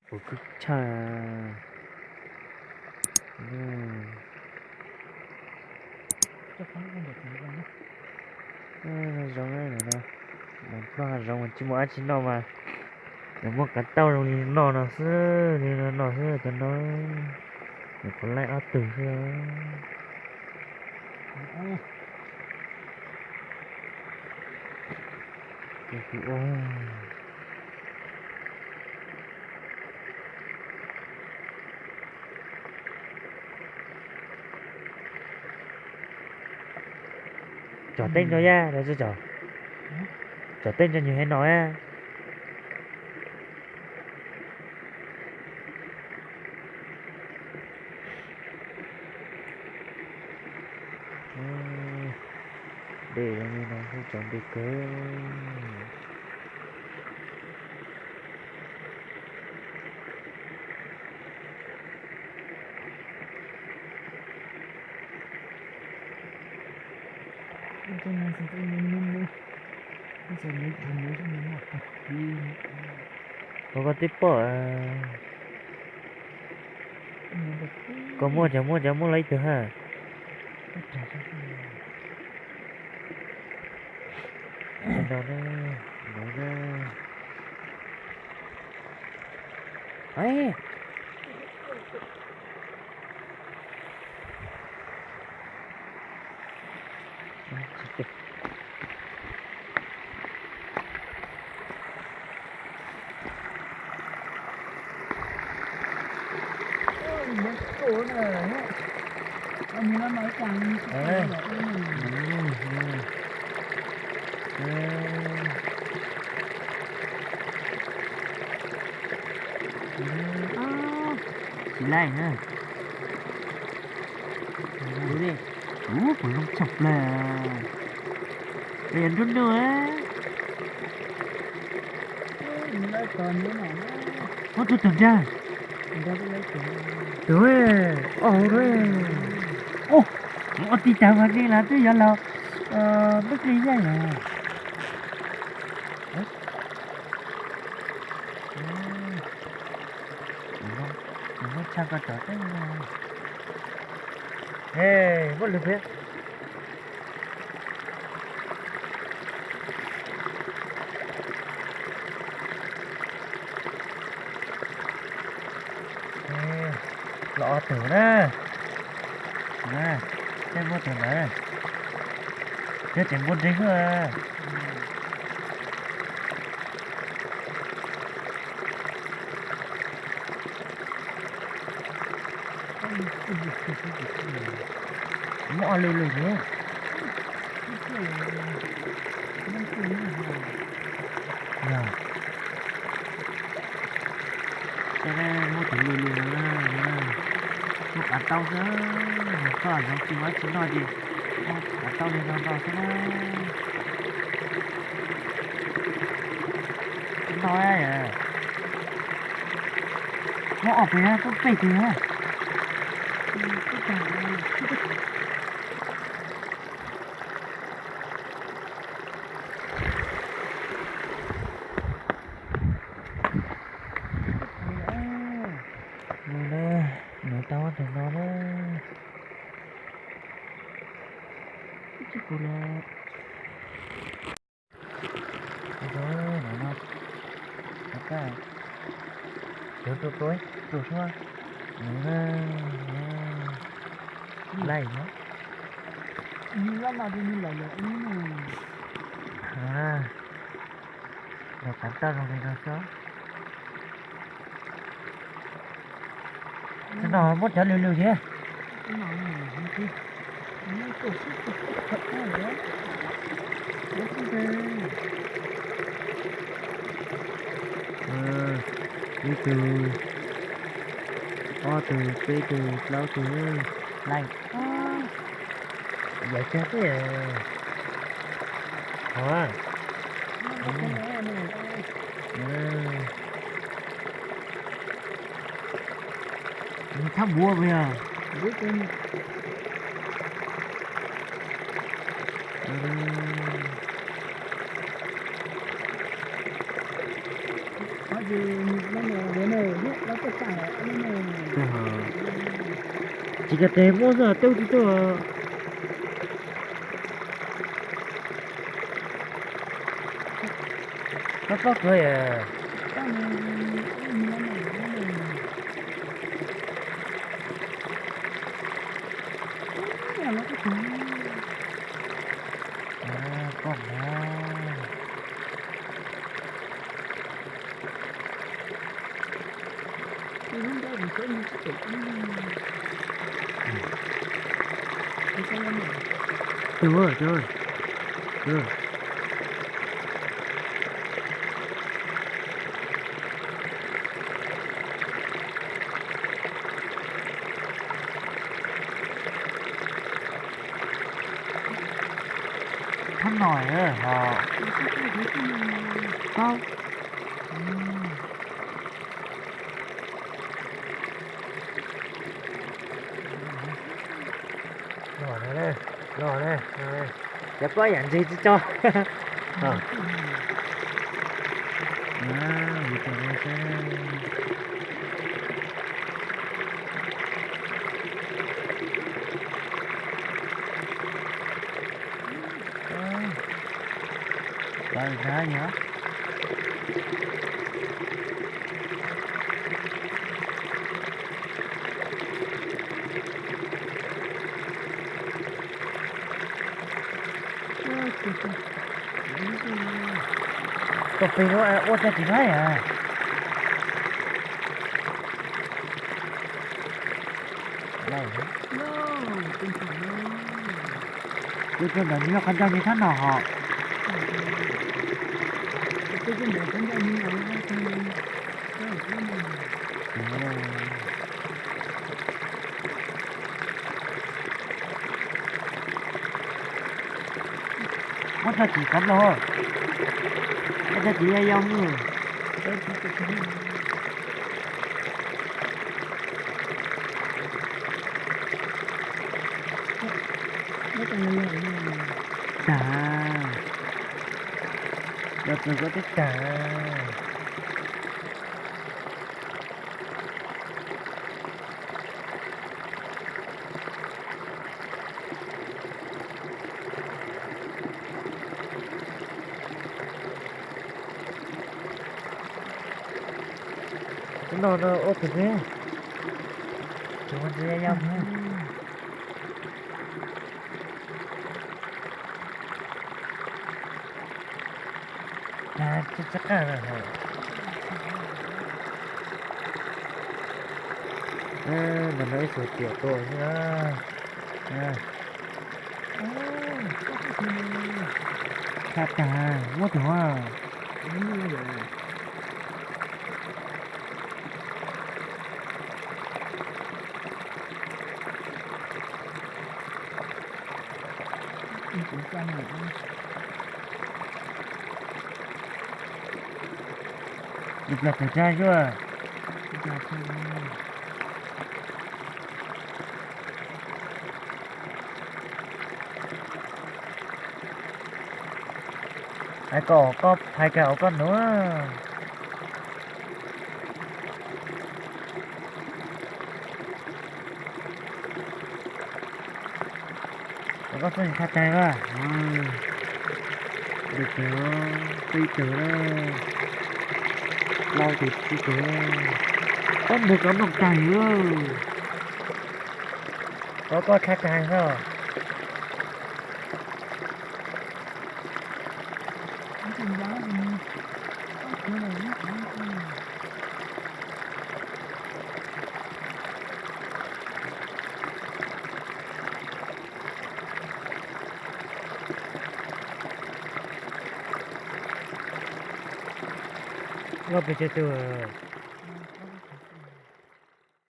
Puv khwb tshaj. Zoo no, mus ploj hav zoov mas tsis muaj dab tsi noj mas nws muaj kav tauj zoo li no no xwb, li no no xwb cov no. Nws puav leej ob tug xwb. Cog teeb rau yaj, cog teeb rau nyuag hev no. Dej zoo li no kuj tsaus ntuj kawg. Ua koj twb pom, koj muaj cov muaj cov muaj los ib tug ha. Tsis laij na. Ub, puas zoo tshaj plaws. Yog nruab nub. Muab tus tawm ntag. Tus, ob hauv. Ub, ua tib tag mas nej los twb yuav los npeb kli yaj yom. Kuv muab tshaj koj tom teb no. Muab lwg peb. Los ob tug na. Tej muab tus ntawd, thiab tseem npua nreeg xwb. Muab ob lwg lwg thiab. Yog, muab tus lwg lwg no, muab kav taub xwb, koj zoov tsis muaj dab tsi noj ces muab kav taub li no noj xwb na. Noj, muab ob peb, muab peb tug na. Nws na, nws tau ob tug no na. Tsis pom los. Nws no, cov tua tua tua suab, nws na, laij no. Los kav tau zoo li no xwb. Tsis no muab cov lwg lwg thiab. Ib tug, ob tug, peb tug, plaub tug, laij. Yam cog xwb. Hov. Nws thab npuav puas yog? Qhov tsis, no no, no no. Tsis kag tes muab xwb, twb twb twb. Koj paub tuag yam. Koj na. Tus, tus, tus. Thab no ho. Paub. Los ne, los ne, cov koj yam ntxwg tsis tso. Lawv na yog. Tus pem no ua tag tsis laib a. Tus ntawd nws yog qhov ncauj nws thab no hos. Muab tag tsis qab los, muab tag tsis yog yog mus. Tag, los txog koj twb tag. Tus no no ua kws ne, tus ntxim yau ne. Tsis qab na. Ntawm no ib txhia tiam tua xwb na. Tshaj tag, muab tus. Nws plam tawm tsag zuaj. Hais kom koj phais kag hauv koj nuav. Koj txhob tshaj tag na. Ntawm tawg, tib tawg na. Lau tes tib tawg. Koj mus kov mloog tag lawm. Kov koj tshaj tag na. Loj pes tsawg tug?